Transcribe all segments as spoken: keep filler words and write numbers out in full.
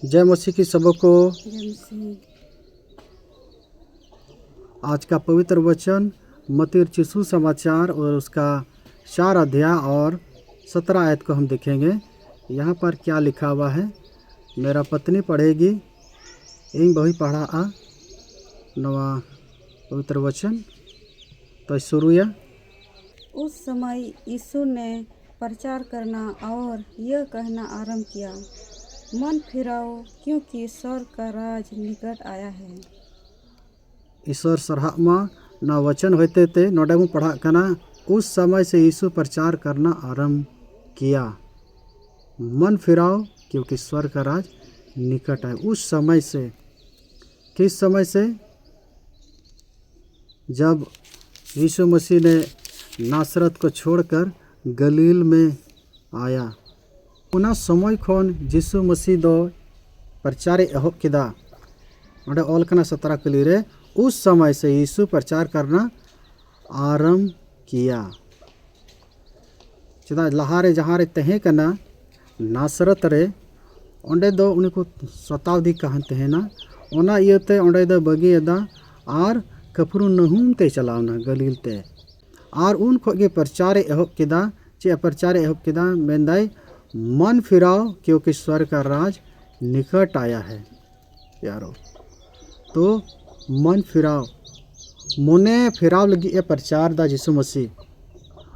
जय मसीह की सबको। जय मसीह। आज का पवित्र वचन मत्ती रचित सुसमाचार और उसका चार अध्याय और सत्रह आयत को हम देखेंगे। यहाँ पर क्या लिखा हुआ है, मेरा पत्नी पढ़ेगी, ᱤᱧ ᱵᱟᱹᱦᱩᱧ ᱯᱟᱲᱦᱟᱜᱼᱟ ᱱᱚᱣᱟ ᱯᱚᱵᱤᱛᱨᱚ ᱵᱚᱪᱚᱱ᱾ ᱛᱚᱭ ᱥᱩᱨᱩᱭᱟ᱾ उस समय यीशु ने प्रचार करना और यह कहना आरंभ किया, मन फिराओ, क्योंकि स्वर्ग का राज निकट आया है। ईश्वर ᱥᱟᱨᱦᱟᱜ ᱢᱟ, ᱱᱚᱣᱟ ᱵᱚᱪᱚᱱ ᱦᱚᱛᱮᱛᱮ ᱱᱚᱰᱮ ᱵᱚᱱ ᱯᱟᱲᱦᱟᱜ ᱠᱟᱱᱟ, उस समय से यीशु प्रचार करना आरंभ किया, मन फिराओ, क्योंकि स्वर्ग का राज निकट है। उस समय से, किस समय से? जब यीशु मसीह ने नासरत को छोड़कर गलील में ᱟᱭᱟ᱾ ᱚᱱᱟ ᱥᱚᱢᱚᱭ ᱠᱷᱚᱱ ᱡᱤᱥᱩ ᱢᱟᱹᱥᱤ ᱫᱚ ᱯᱨᱚᱪᱟᱨᱮ ᱮᱦᱚᱵ ᱠᱮᱫᱟ᱾ ᱚᱸᱰᱮ ᱚᱞ ᱠᱟᱱᱟ ᱥᱟᱛᱨᱟ ᱠᱟᱹᱞᱤ ᱨᱮ, उस समय से यीशु प्रचार करना आरंभ किया। ᱪᱮᱫᱟᱜ, ᱞᱟᱦᱟᱨᱮ ᱡᱟᱦᱟᱸ ᱨᱮ ᱛᱟᱦᱮᱸ ᱠᱟᱱᱟ ᱱᱟᱥᱨᱚᱛ ᱨᱮ, ᱚᱸᱰᱮ ᱫᱚ ᱩᱱᱤ ᱠᱚ ᱥᱚᱛᱟᱣᱫᱤ ᱠᱟᱱ ᱛᱟᱦᱮᱱᱟ᱾ ᱚᱱᱟ ᱤᱭᱟᱹᱛᱮ ᱚᱸᱰᱮ ᱫᱚ ᱵᱟᱹᱜᱤᱭᱟᱫᱟ ᱟᱨ ᱠᱟᱯᱷᱨᱩᱱᱟᱦᱩᱢ ᱛᱮ ᱪᱟᱞᱟᱣᱱᱟ, ᱜᱟᱹᱞᱤᱞ ᱛᱮ᱾ ᱟᱨ ᱩᱱ ᱠᱷᱚᱱ ᱜᱮ ᱯᱨᱚᱪᱟᱨᱮ ᱮᱦᱚᱵ ᱠᱮᱫᱟ᱾ ᱪᱮᱫ ᱮ ᱯᱨᱚᱪᱟᱨᱮ ᱮᱦᱚᱵ ᱠᱮᱫᱟ? ᱢᱮᱱᱫᱟᱭ, मन फिराओ, क्योंकि स्वर्ग का राज निकट आया है। ᱭᱟᱨᱚ᱾ ᱛᱚ, मन फिराओ, ᱢᱚᱱᱮ ᱯᱷᱮᱨᱟᱣ ᱞᱟᱹᱜᱤᱫ ᱮ ᱯᱨᱚᱪᱟᱨ ᱫᱟ ᱡᱤᱥᱩ ᱢᱟᱹᱥᱤ᱾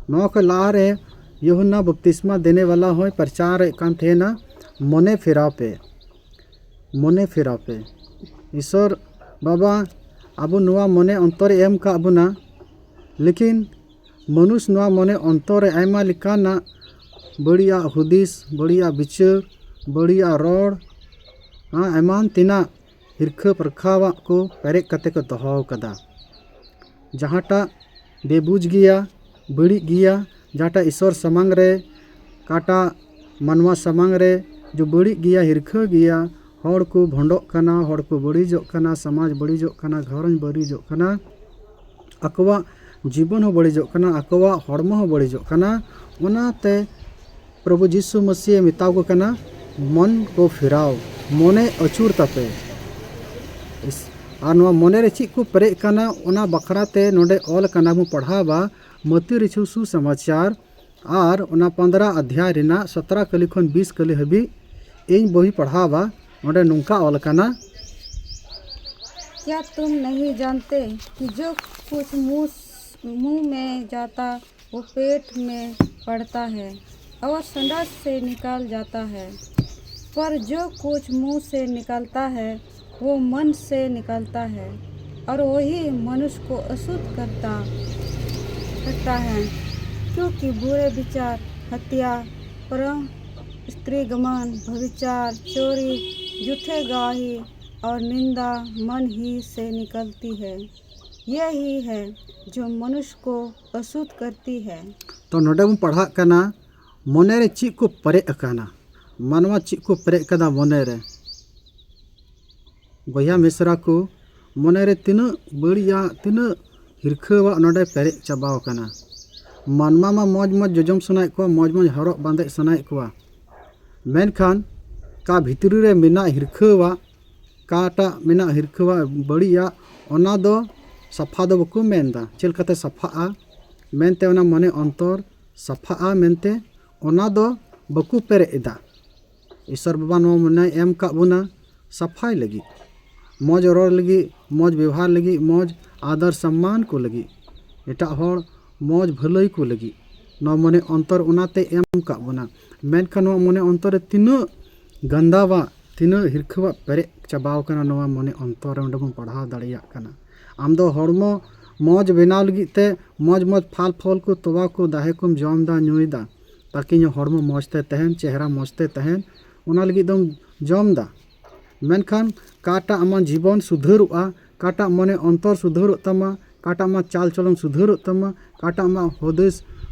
ᱱᱚᱣᱟ ᱠᱷᱚᱱ ᱞᱟᱦᱟᱨᱮ ᱭᱳᱦᱟᱱᱱᱟ ᱵᱟᱯᱛᱤᱥᱢᱟ ᱫᱮᱱᱮ ᱵᱟᱞᱟ ᱦᱚᱸᱭ ᱯᱨᱚᱪᱟᱨᱮᱫ ᱠᱟᱱ ᱛᱟᱦᱮᱱᱟ, ᱢᱚᱱᱮ ᱯᱷᱮᱨᱟᱣ ᱯᱮ, ᱢᱚᱱᱮ ᱯᱷᱮᱨᱟᱣ ᱯᱮ᱾ ᱤᱥᱚᱨ ᱵᱟᱵᱟ, ᱟᱵᱚ ᱱᱚᱣᱟ ᱢᱚᱱᱮ ᱚᱱᱛᱚᱨᱮ ᱮᱢ ᱠᱟᱜ ᱵᱚᱱᱟ, ᱞᱮᱠᱤᱱ ᱢᱟᱱᱩᱥ ᱱᱚᱣᱟ ᱢᱚᱱᱮ ᱚᱱᱛᱚᱨ ᱨᱮ ᱟᱭᱢᱟ ᱞᱮᱠᱟᱱᱟᱜ ᱵᱟᱹᱲᱤᱡᱟᱜ ᱦᱩᱫᱤᱥ, ᱵᱟᱹᱲᱤᱡᱟᱜ ᱵᱤᱪᱟᱹᱨ, ᱵᱟᱹᱲᱤᱡᱟᱜ ᱨᱚᱲ, ᱦᱮᱸ, ᱮᱢᱟᱱ ᱛᱮᱱᱟᱜ ᱦᱤᱨᱠᱷᱟᱹ ᱯᱟᱨᱠᱷᱟᱣᱟᱜ ᱠᱚ ᱯᱮᱨᱮᱡ ᱠᱟᱛᱮ ᱠᱚ ᱫᱚᱦᱚ ᱟᱠᱟᱫᱟ᱾ ᱡᱟᱦᱟᱸᱴᱟᱜ ᱵᱮᱵᱩᱡᱽ ᱜᱮᱭᱟ, ᱵᱟᱹᱲᱤᱡ ᱜᱮᱭᱟ, ᱡᱟᱦᱟᱸᱴᱟᱜ ᱤᱥᱚᱨ ᱥᱟᱢᱟᱝ ᱨᱮ, ᱚᱠᱟᱴᱟᱜ ᱢᱟᱱᱣᱟ ᱥᱟᱢᱟᱝ ᱨᱮ ᱡᱚ ᱵᱟᱹᱲᱤᱡ ᱜᱮᱭᱟ, ᱦᱤᱨᱠᱷᱟᱹ ᱜᱮᱭᱟ, ᱦᱚᱲ ᱠᱚ ᱵᱷᱚᱸᱰᱚᱜ ᱠᱟᱱᱟ, ᱦᱚᱲ ᱠᱚ ᱵᱟᱹᱲᱤᱡᱚᱜ ᱠᱟᱱᱟ, ᱥᱚᱢᱟᱡᱽ ᱵᱟᱹᱲᱤᱡᱚᱜ ᱠᱟᱱᱟ, ᱜᱷᱟᱨᱚᱸᱡᱽ ᱵᱟᱹᱲᱤᱡᱚᱜ ᱠᱟᱱᱟ, ᱟᱠᱚᱣᱟᱜ ᱡᱤᱵᱚᱱ ᱦᱚᱸ ᱵᱟᱹᱲᱤᱡᱚᱜ ᱠᱟᱱᱟ, ᱟᱠᱚᱣᱟᱜ ᱦᱚᱲᱢᱚ ᱦᱚᱸ ᱵᱟᱹᱲᱤᱡᱚᱜ ᱠᱟᱱᱟ᱾ ᱚᱱᱟᱛᱮ ᱯᱨᱚᱵᱷᱩ ᱡᱤᱥᱩ ᱢᱟᱹᱥᱤᱭᱮ ᱢᱮᱛᱟ ᱠᱚ ᱠᱟᱱᱟ, मन को फिराओ, ᱢᱚᱱᱮ ᱟᱹᱪᱩᱨ ᱛᱟᱯᱮ᱾ ᱤᱥ-, ᱟᱨ ᱱᱚᱣᱟ ᱢᱚᱱᱮ ᱨᱮ ᱪᱮᱫ ᱠᱚ ᱯᱮᱨᱮᱡ ᱠᱟᱱᱟ, ᱚᱱᱟ ᱵᱟᱠᱷᱨᱟ ᱛᱮ ᱱᱚᱰᱮ ᱚᱞ ᱠᱟᱱᱟ, ᱵᱚᱱ ᱯᱟᱲᱦᱟᱣᱟ, ᱢᱟᱹᱛᱤ ᱨᱤᱪᱷᱩ ᱥᱩᱥᱚᱢᱟᱪᱟᱨ ᱟᱨ ᱚᱱᱟ ᱯᱚᱱᱫᱽᱨᱟ ᱚᱫᱷᱭᱟᱭ ᱨᱮᱱᱟᱜ ᱥᱚᱛᱨᱟ ᱠᱟᱹᱞᱤ ᱠᱷᱚᱱ ᱵᱤᱥ ᱠᱟᱹᱞᱤ ᱦᱟᱹᱵᱤᱡ ᱤᱧ ᱵᱳᱭ ᱯᱟᱲᱦᱟᱣᱟ᱾ ᱚᱸᱰᱮ ᱱᱚᱝᱠᱟ ᱚᱞ ᱟᱠᱟᱱᱟ᱾ क्या तुम नहीं जानते कि जो कुछ मुंह मुंह में जाता, वो पेट में पड़ता है और संडास से निकल जाता है? पर जो कुछ मुंह से निकलता है, वो मन से निकलता है और वही मनुष्य को अशुद्ध करता करता है। क्योंकि बुरे विचार, हत्या, पर स्त्री गमन, व्यभिचार, चोरी, झूठे गवाही और निंदा मन ही से निकलती है। यही है जो मनुष्य को अशुद्ध करती है। ᱛᱚ ᱱᱚᱰᱮ ᱵᱚᱱ ᱯᱟᱲᱦᱟᱜ ᱠᱟᱱᱟ, ᱢᱚᱱᱮ ᱨᱮ ᱪᱮᱫ ᱠᱚ ᱯᱮᱨᱮᱡ ᱟᱠᱟᱱᱟ, ᱢᱟᱱᱣᱟ ᱪᱮᱫ ᱠᱚ ᱯᱮᱨᱮᱡ ᱠᱟᱫᱟ ᱢᱚᱱᱮ ᱨᱮ᱾ ᱵᱚᱭᱦᱟ ᱢᱤᱥᱨᱟ ᱠᱚ, ᱢᱚᱱᱮ ᱨᱮ ᱛᱤᱱᱟᱹᱜ ᱵᱟᱹᱲᱤᱡᱟᱜ, ᱛᱤᱱᱟᱹᱜ ᱦᱤᱨᱠᱷᱟᱹᱣᱟᱜ ᱱᱚᱰᱮ ᱯᱮᱨᱮᱡ ᱪᱟᱵᱟᱣ ᱟᱠᱟᱱᱟ᱾ ᱢᱟᱱᱣᱟ ᱢᱟ ᱢᱚᱡᱽ ᱢᱚᱡᱽ ᱡᱚᱡᱚᱢ ᱥᱟᱱᱟᱭᱮᱫ ᱠᱚᱣᱟ, ᱢᱚᱡᱽ ᱢᱚᱡᱽ ᱦᱚᱨᱚᱜ ᱵᱟᱸᱫᱮᱜ ᱥᱟᱱᱟᱭᱮᱫ ᱠᱚᱣᱟ, ᱢᱮᱱᱠᱷᱟᱱ ᱠᱟ ᱵᱷᱤᱛᱨᱤ ᱨᱮ ᱢᱮᱱᱟᱜ ᱦᱤᱨᱠᱷᱟᱹᱣᱟᱜ, ᱠᱟᱴᱟᱜ ᱢᱮᱱᱟᱜ ᱦᱤᱨᱠᱷᱟᱹᱣᱟᱜ ᱵᱟᱹᱲᱤᱡᱟᱜ, ᱚᱱᱟ ᱫᱚ ᱥᱟᱯᱷᱟ ᱫᱚ ᱵᱟᱠᱚ ᱢᱮᱱᱫᱟ᱾ ᱪᱮᱫ ᱞᱮᱠᱟᱛᱮ ᱥᱟᱯᱷᱟᱜᱼᱟ ᱢᱮᱱᱛᱮ, ᱚᱱᱟ ᱢᱚᱱᱮ ᱚᱱᱛᱚᱨ ᱥᱟᱯᱷᱟᱜᱼᱟ ᱢᱮᱱᱛᱮ, ᱚᱱᱟ ᱫᱚ ᱵᱟᱠᱚ ᱯᱮᱨᱮᱡ ᱮᱫᱟ᱾ ᱤᱥᱚᱨ ᱵᱟᱵᱟ ᱱᱚᱣᱟ ᱢᱚᱱᱮᱭ ᱮᱢ ᱠᱟᱜ ᱵᱚᱱᱟ ᱥᱟᱯᱷᱟᱭ ᱞᱟᱹᱜᱤᱫ, ᱢᱚᱡᱽ ᱨᱚᱲ ᱞᱟᱹᱜᱤᱫ, ᱢᱚᱡᱽ ᱵᱮᱵᱚᱦᱟᱨ ᱞᱟᱹᱜᱤᱫ, ᱢᱚᱡᱽ ᱟᱫᱚᱨ ᱥᱚᱢᱢᱟᱱ ᱠᱚ ᱞᱟᱹᱜᱤᱫ, ᱮᱴᱟᱜ ᱦᱚᱲ ᱢᱚᱡᱽ ᱵᱷᱟᱹᱞᱟᱹᱭ ᱠᱚ ᱞᱟᱹᱜᱤᱫ᱾ ᱱᱚᱣᱟ ᱢᱚᱱᱮ ᱚᱱᱛᱚᱨ ᱚᱱᱟᱛᱮ ᱮᱢ ᱠᱟᱜ ᱵᱚᱱᱟ᱾ ᱢᱮᱱᱠᱷᱟᱱ ᱱᱚᱣᱟ ᱢᱚᱱᱮ ᱚᱱᱛᱚᱨ ᱨᱮ ᱛᱤᱱᱟᱹᱜ ᱜᱟᱱᱫᱟᱣᱟᱜ, ᱛᱤᱱᱟᱹᱜ ᱦᱤᱨᱠᱷᱟᱹᱣᱟᱜ ᱯᱮᱨᱮᱡ ᱪᱟᱵᱟᱣ ᱠᱟᱱᱟ, ᱱᱚᱣᱟ ᱢᱚᱱᱮ ᱚᱱᱛᱚᱨ ᱨᱮ ᱚᱸᱰᱮ ᱵᱚᱱ ᱯᱟᱲᱦᱟᱣ ᱫᱟᱲᱮᱭᱟᱜ ᱠᱟᱱᱟ᱾ ᱟᱢ ᱫᱚ ᱦᱚᱲᱢᱚ ᱢᱚᱡᱽ ᱵᱮᱱᱟᱣ ᱞᱟᱹᱜᱤᱫ ᱛᱮ ᱢᱚᱡᱽ ᱢᱚᱡᱽ ᱯᱷᱟᱞ ᱯᱷᱚᱞ ᱠᱚ, ᱛᱚᱣᱟ ᱠᱚ, ᱫᱟᱦᱮ ᱠᱚᱢ ᱡᱚᱢ ᱫᱟ, ᱧᱩᱭ ᱫᱟ, ᱛᱟᱠᱤ ᱧᱚᱜ ᱦᱚᱲᱢᱚ ᱢᱚᱡᱽ ᱛᱮ ᱛᱟᱦᱮᱱ, ᱪᱮᱦᱨᱟ ᱢᱚᱡᱽ ᱛᱮ ᱛᱟᱦᱮᱱ, ᱚᱱᱟ ᱞᱟᱹᱜᱤᱫ ᱫᱚᱢ ᱡᱚᱢ ᱫᱟ᱾ ᱢᱮᱱᱠᱷᱟᱱ ᱚᱠᱟᱴᱟᱜ ᱟᱢᱟᱜ ᱡᱤᱵᱚᱱ ᱥᱩᱫᱷᱟᱹᱨᱚᱜᱼᱟ, ᱚᱠᱟᱴᱟᱜ ᱢᱚᱱᱮ ᱚᱱᱛᱚᱨ ᱥᱩᱫᱷᱟᱹᱨᱚᱜ ᱛᱟᱢᱟ, ᱚᱠᱟᱴᱟᱜ ᱟᱢᱟᱜ ᱪᱟᱞ ᱪᱚᱞᱚᱱ ᱥᱩᱫᱷᱟᱹᱨᱚᱜ ᱛᱟᱢᱟ, ᱚᱠᱟᱴᱟᱜ ᱟᱢᱟᱜ ᱦᱩᱫᱤᱥ,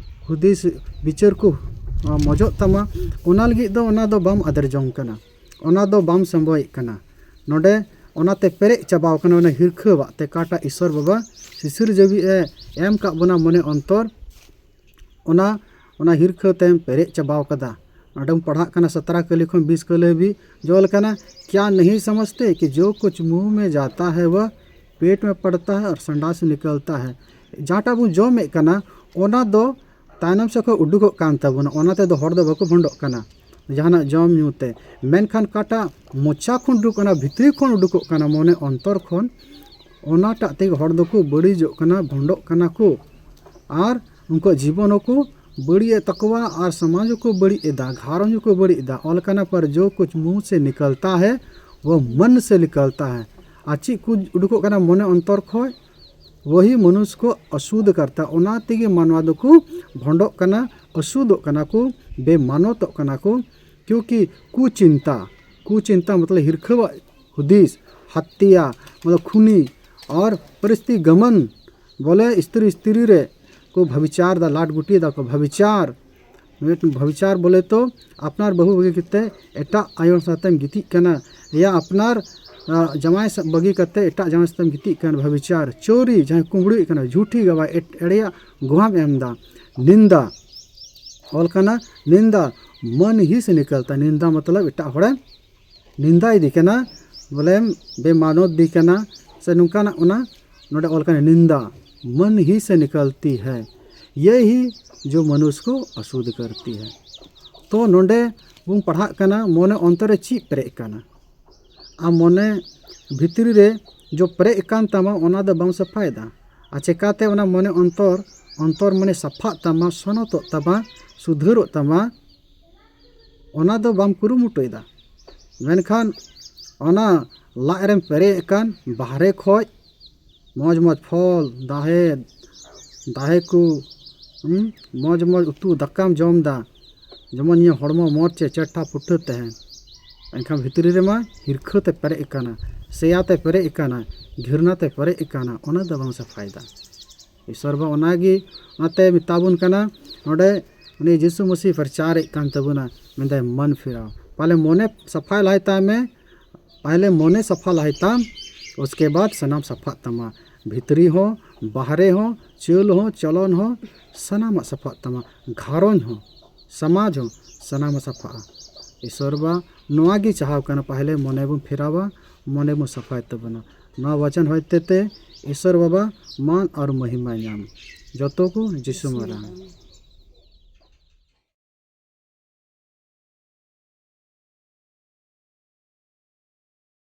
ᱦᱩᱫᱤᱥ ᱵᱤᱪᱟᱹᱨ ᱠᱚ, ᱟ, ᱢᱚᱡᱚᱜ ᱛᱟᱢᱟ, ᱚᱱᱟ ᱞᱟᱹᱜᱤᱫ ᱫᱚ ᱚᱱᱟ ᱫᱚ ᱵᱟᱢ ᱟᱫᱮᱨ ᱡᱚᱝ ᱠᱟᱱᱟ, ᱚᱱᱟ ᱫᱚ ᱵᱟᱢ ᱥᱚᱢᱵᱚᱭᱮᱫ ᱠᱟᱱᱟ᱾ ᱱᱚᱰᱮ ᱚᱱᱟᱛᱮ ᱯᱮᱨᱮᱡ ᱪᱟᱵᱟᱣ ᱠᱟᱱᱟ ᱚᱱᱟ ᱦᱤᱨᱠᱷᱟᱹᱣᱟᱜ ᱛᱮ, ᱚᱠᱟᱴᱟᱜ ᱤᱥᱚᱨ ᱵᱟᱵᱟ ᱥᱤᱥᱤᱨ ᱡᱟᱹᱣᱤ ᱮ ᱮᱢ ᱠᱟᱜ ᱵᱚᱱᱟ ᱢᱚᱱᱮ ᱚᱱᱛᱚᱨ, ᱚᱱᱟ, ᱚᱱᱟ ᱦᱤᱨᱠᱷᱟᱹ ᱛᱮᱢ ᱯᱮᱨᱮᱡ ᱪᱟᱵᱟᱣ ᱠᱟᱫᱟ᱾ ᱚᱸᱰᱮᱢ ᱯᱟᱲᱦᱟᱜ ᱠᱟᱱᱟ ᱥᱟᱛᱨᱟ ᱠᱟᱹᱞᱤ ᱠᱷᱚᱱ ᱵᱤᱥ ᱠᱟᱹᱞᱤ ᱦᱟᱹᱵᱤᱡ᱾ ᱡᱚ ᱞᱮᱠᱟᱱᱟ, क्या नहीं समझते कि जो कुछ मुंह में जाता है वह पेट में पड़ता है और संडास निकलता है। ᱡᱟᱦᱟᱸᱴᱟᱜ ᱵᱚᱱ ᱡᱚᱢᱮᱫ ᱠᱟᱱᱟ, ᱚᱱᱟ ᱫᱚ ᱛᱟᱭᱱᱚᱢ ᱥᱮᱫ ᱠᱷᱚᱱ ᱩᱰᱩᱠᱚᱜ ᱠᱟᱱ ᱛᱟᱵᱚᱱᱟ, ᱚᱱᱟ ᱛᱮᱫᱚ ᱦᱚᱲ ᱫᱚ ᱵᱟᱠᱚ ᱵᱷᱚᱸᱰᱚᱜ ᱠᱟᱱᱟ ᱡᱟᱦᱟᱱᱟᱜ ᱡᱚᱢ ᱧᱩ ᱛᱮ᱾ ᱢᱮᱱᱠᱷᱟᱱ ᱚᱠᱟᱴᱟᱜ ᱢᱚᱪᱟ ᱠᱷᱚᱱ ᱩᱰᱩᱠᱚᱜ ᱠᱟᱱᱟ, ᱵᱷᱤᱛᱨᱤ ᱠᱷᱚᱱ ᱩᱰᱩᱠᱚᱜ ᱠᱟᱱᱟ, ᱢᱚᱱᱮ ᱚᱱᱛᱚᱨ ᱠᱷᱚᱱ, ᱚᱱᱟᱴᱟᱜ ᱛᱮᱜᱮ ᱦᱚᱲ ᱫᱚᱠᱚ ᱵᱟᱹᱲᱤᱡᱚᱜ ᱠᱟᱱᱟ, ᱵᱷᱚᱸᱰᱚᱜ ᱠᱟᱱᱟ ᱠᱚ᱾ ᱟᱨ ᱩᱱᱠᱩᱣᱟᱜ ᱡᱤᱵᱚᱱ ᱦᱚᱸᱠᱚ ᱵᱟᱹᱲᱤᱡ ᱮᱫ ᱛᱟᱠᱚᱣᱟ ᱟᱨ ᱥᱚᱢᱟᱡᱽ ᱦᱚᱸᱠᱚ ᱵᱟᱹᱲᱤᱡ ᱮᱫᱟ, ᱜᱷᱟᱨᱚᱸᱡᱽ ᱦᱚᱸᱠᱚ ᱵᱟᱹᱲᱤᱡ ᱮᱫᱟ᱾ ᱚᱞ ᱠᱟᱱᱟ, पर जो कुछ मुंह से निकलता है वो मन से निकलता है। ᱟᱨ ᱪᱮᱫ ᱠᱚ ᱩᱰᱩᱠᱚᱜ ᱠᱟᱱᱟ ᱢᱚᱱᱮ ᱚᱱᱛᱚᱨ ᱠᱷᱚᱱ, वही मनुष्य को अशुद्ध करता है। ᱚᱱᱟ ᱛᱮᱜᱮ ᱢᱟᱱᱣᱟ ᱫᱚᱠᱚ ᱵᱷᱚᱸᱰᱚᱜ ᱠᱟᱱᱟ, ᱚᱥᱩᱫᱷᱚᱜ ᱠᱟᱱᱟ ᱠᱚ, ᱵᱮᱢᱟᱱᱚᱛᱚᱜ ᱠᱟᱱᱟ ᱠᱚ᱾ क्योंकि कुचिंता, कुचिंता मतलब ᱦᱤᱨᱠᱷᱟᱹᱣᱟᱜ ᱦᱩᱫᱤᱥ, हत्या मतलब खूनी, और परस्त्री गमन ᱵᱚᱞᱮ ᱥᱛᱨᱤ ᱥᱛᱨᱤ ᱨᱮ ᱠᱚ ᱵᱷᱟᱵᱤᱪᱟᱨ ᱫᱟ, ᱞᱟᱴ ᱜᱩᱴᱤ ᱫᱟ ᱠᱚ ᱵᱷᱟᱵᱤᱪᱟᱨ᱾ ᱢᱤᱫ ᱵᱷᱟᱵᱤᱪᱟᱨ ᱵᱚᱞᱮ ᱛᱚ ᱟᱯᱱᱟᱨ ᱵᱟᱹᱦᱩ ᱵᱟᱹᱜᱤ ᱠᱟᱛᱮ ᱮᱴᱟᱜ ᱟᱭᱳ ᱥᱟᱶᱛᱮᱢ ᱜᱤᱛᱤᱡ ᱠᱟᱱᱟ, ᱭᱟ ᱟᱯᱱᱟᱨ ᱟ, ᱡᱟᱶᱟᱭ ᱥᱟ- ᱵᱟᱹᱜᱤ ᱠᱟᱛᱮ ᱮᱴᱟᱜ ᱡᱟᱶᱟᱭ ᱥᱟᱶᱛᱮᱢ ᱜᱤᱛᱤᱡ ᱠᱟᱱᱟ, ᱵᱷᱟᱵᱤᱪᱟᱨ᱾ ᱪᱳᱨᱤ, ᱡᱟᱦᱟᱸᱭ ᱠᱩᱢᱵᱽᱲᱩᱭᱮᱫ ᱠᱟᱱᱟ, ᱡᱷᱩᱴᱤ ᱜᱟᱣᱟᱭ, ᱮᱴ- ᱮᱲᱮᱭᱟᱜ ᱜᱚᱦᱟᱢ ᱮᱢ ᱫᱟ᱾ ᱱᱤᱱᱫᱟ, ᱚᱞ ᱠᱟᱱᱟ ᱱᱤᱱᱫᱟ, मन ही से निकलता। ᱱᱤᱱᱫᱟ ᱢᱚᱛᱞᱚᱵ ᱮᱴᱟᱜ ᱦᱚᱲᱮᱢ ᱱᱤᱱᱫᱟ ᱤᱫᱤ ᱠᱟᱱᱟ, ᱵᱚᱞᱮᱢ ᱵᱮᱢᱟᱱᱚᱛ ᱤᱫᱤ ᱠᱟᱱᱟ, ᱥᱮ ᱱᱚᱝᱠᱟᱱᱟᱜ ᱚᱱᱟ ᱱᱚᱰᱮ ᱚᱞ ᱠᱟᱱᱟ ᱱᱤᱱᱫᱟ, मन ही से निकलती है, यही जो मनुष्य को अशुद्ध करती है। ᱛᱚ ᱱᱚᱰᱮ ᱵᱚᱱ ᱯᱟᱲᱦᱟᱜ ᱠᱟᱱᱟ ᱢᱚᱱᱮ ᱚᱱᱛᱚᱨ ᱨᱮ ᱪᱮᱫ ᱯᱮᱨᱮᱡ ᱠᱟᱱᱟ᱾ ᱟᱢ ᱢᱚᱱᱮ ᱵᱷᱤᱛᱨᱤ ᱨᱮ ᱡᱚ ᱯᱮᱨᱮᱡ ᱟᱠᱟᱱ ᱛᱟᱢᱟ, ᱚᱱᱟ ᱫᱚ ᱵᱟᱢ ᱥᱟᱯᱷᱟᱭᱮᱫᱟ᱾ ᱟᱨ ᱪᱮᱠᱟᱛᱮ ᱚᱱᱟ ᱢᱚᱱᱮ ᱚᱱᱛᱚᱨ, ᱚᱱᱛᱚᱨ ᱢᱚᱱᱮ ᱥᱟᱯᱷᱟᱜ ᱛᱟᱢᱟ, ᱥᱚᱱᱚᱛᱚᱜ ᱛᱟᱢᱟ, ᱥᱩᱫᱷᱟᱹᱨᱚᱜ ᱛᱟᱢᱟ, ᱚᱱᱟ ᱫᱚ ᱵᱟᱢ ᱠᱩᱨᱩᱢᱩᱴᱩᱭᱮᱫᱟ᱾ ᱢᱮᱱᱠᱷᱟᱱ ᱚᱱᱟ ᱞᱟᱡ ᱨᱮᱢ ᱯᱮᱨᱮᱡ ᱟᱠᱟᱱ ᱵᱟᱦᱨᱮ ᱠᱷᱚᱡ ᱢᱚᱡᱽ ᱢᱚᱡᱽ ᱯᱷᱚᱞ, ᱫᱟᱦᱮ, ᱫᱟᱦᱮ ᱠᱚ, ᱦᱩᱸ, ᱢᱚᱡᱽ ᱢᱚᱡᱽ ᱩᱛᱩ ᱫᱟᱠᱟᱢ ᱡᱚᱢ ᱫᱟ, ᱡᱮᱢᱚᱱ ᱱᱤᱭᱟᱹ ᱦᱚᱲᱢᱚ ᱢᱚᱡᱽ ᱪᱮ ᱪᱮᱴᱷᱟ ᱯᱩᱴᱷᱟᱹ ᱛᱟᱦᱮᱱ, ᱮᱱᱠᱷᱟᱱ ᱵᱷᱤᱛᱨᱤ ᱨᱮᱢᱟ ᱦᱤᱨᱠᱷᱟᱹ ᱛᱮ ᱯᱮᱨᱮᱡ ᱟᱠᱟᱱᱟ, ᱥᱮᱭᱟ ᱛᱮ ᱯᱮᱨᱮᱡ ᱟᱠᱟᱱᱟ, ᱜᱷᱤᱨᱱᱟ ᱛᱮ ᱯᱮᱨᱮᱡ ᱟᱠᱟᱱᱟ, ᱚᱱᱟ ᱫᱚ ᱵᱟᱝ ᱥᱟᱯᱷᱟᱭᱮᱫᱟ᱾ ᱤᱥᱚᱨ ᱵᱟ ᱚᱱᱟᱜᱮ ᱚᱱᱟᱛᱮ ᱢᱮᱛᱟᱵᱚᱱ ᱠᱟᱱᱟ ᱱᱚᱰᱮ, ᱩᱱᱤ ᱡᱤᱥᱩ ᱢᱟᱹᱥᱤ ᱯᱨᱚᱪᱟᱨᱮᱫ ᱠᱟᱱ ᱛᱟᱵᱚᱱᱟ, ᱢᱮᱱᱫᱟᱭ ᱢᱚᱱ ᱯᱷᱮᱨᱟᱣ᱾ ᱯᱟᱞᱮ ᱢᱚᱱᱮ ᱥᱟᱯᱷᱟᱭ ᱞᱟᱦᱟᱭ ᱛᱟᱢ ᱢᱮ, ᱯᱟᱦᱞᱮ ᱢᱚᱱᱮ ᱥᱟᱯᱷᱟ ᱞᱟᱦᱟᱭ ᱛᱟᱢ, ᱩᱥᱠᱮ ᱵᱟᱫ ᱥᱟᱱᱟᱢ ᱥᱟᱯᱷᱟᱜ ᱛᱟᱢᱟ᱾ ᱵᱷᱤᱛᱨᱤ ᱦᱚᱸ, ᱵᱟᱦᱨᱮ ᱦᱚᱸ, ᱪᱟᱹᱞ ᱦᱚᱸ, ᱪᱚᱞᱚᱱ ᱦᱚᱸ, ᱥᱟᱱᱟᱢᱟᱜ ᱥᱟᱯᱷᱟᱜ ᱛᱟᱢᱟ᱾ ᱜᱷᱟᱨᱚᱸᱡᱽ ᱦᱚᱸ, ᱥᱚᱢᱟᱡᱽ ᱦᱚᱸ ᱥᱟᱱᱟᱢ ᱥᱟᱯᱷᱟᱜᱼᱟ᱾ ᱤᱥᱚᱨ ᱵᱟ ᱱᱚᱣᱟ ᱜᱮ ᱪᱟᱦᱟᱣ ᱠᱟᱱᱟ, ᱯᱟᱦᱞᱮ ᱢᱚᱱᱮ ᱵᱚᱱ ᱯᱷᱮᱨᱟᱣᱟ, ᱢᱚᱱᱮ ᱵᱚᱱ ᱥᱟᱯᱷᱟᱭ ᱛᱟᱵᱚᱱᱟ᱾ ᱱᱚᱣᱟ ᱵᱟᱪᱚᱱ ᱦᱚᱛᱮ ᱛᱮ ᱤᱥᱚᱨ ᱵᱟᱵᱟ ᱢᱟᱱ ᱟᱨ ᱢᱚᱦᱤᱢᱟ ᱧᱟᱢ᱾ ᱡᱚᱛᱚ ᱠᱚ ᱡᱤᱥᱩ ᱢᱟᱨᱟᱝ᱾